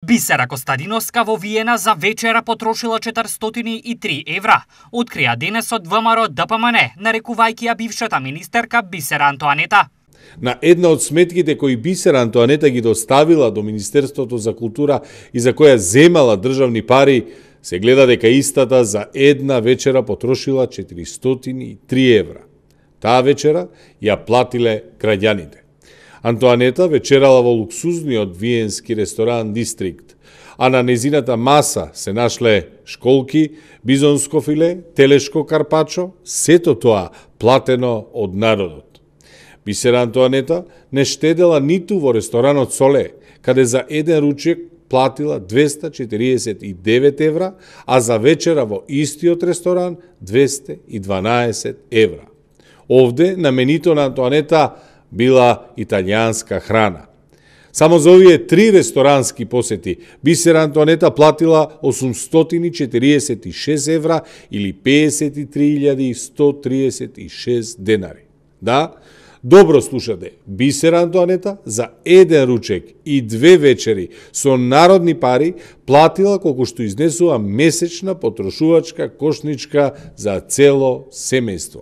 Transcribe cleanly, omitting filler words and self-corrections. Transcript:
Бисера Костадиновска во Виена за вечера потрошила 403 евра, открија денес од ВМРО ДПМН, нарекувајќи ја бившата министерка Бисера Антоанета. На една од сметките кои Бисера Антоанета ги доставила до Министерството за култура и за која земала државни пари, се гледа дека истата за една вечера потрошила 403 евра. Таа вечера ја платиле граѓаните. Антоанета вечерала во луксузниот виенски ресторан Дистрикт, а на незината маса се нашле школки, бизонско филе, телешко карпачо, сето тоа платено од народот. Бисера Антоанета не штедела ниту во ресторанот Соле, каде за еден ручек платила 249 евра, а за вечера во истиот ресторан 212 евра. Овде на менито на Антоанета била италијанска храна. Само за овие 3 ресторански посети Бисера Антоанета платила 846 евра или 53.136 денари. Да, добро слушате, Бисера Антоанета за еден ручек и 2 вечери со народни пари платила колку што изнесува месечна потрошувачка кошничка за цело семејство.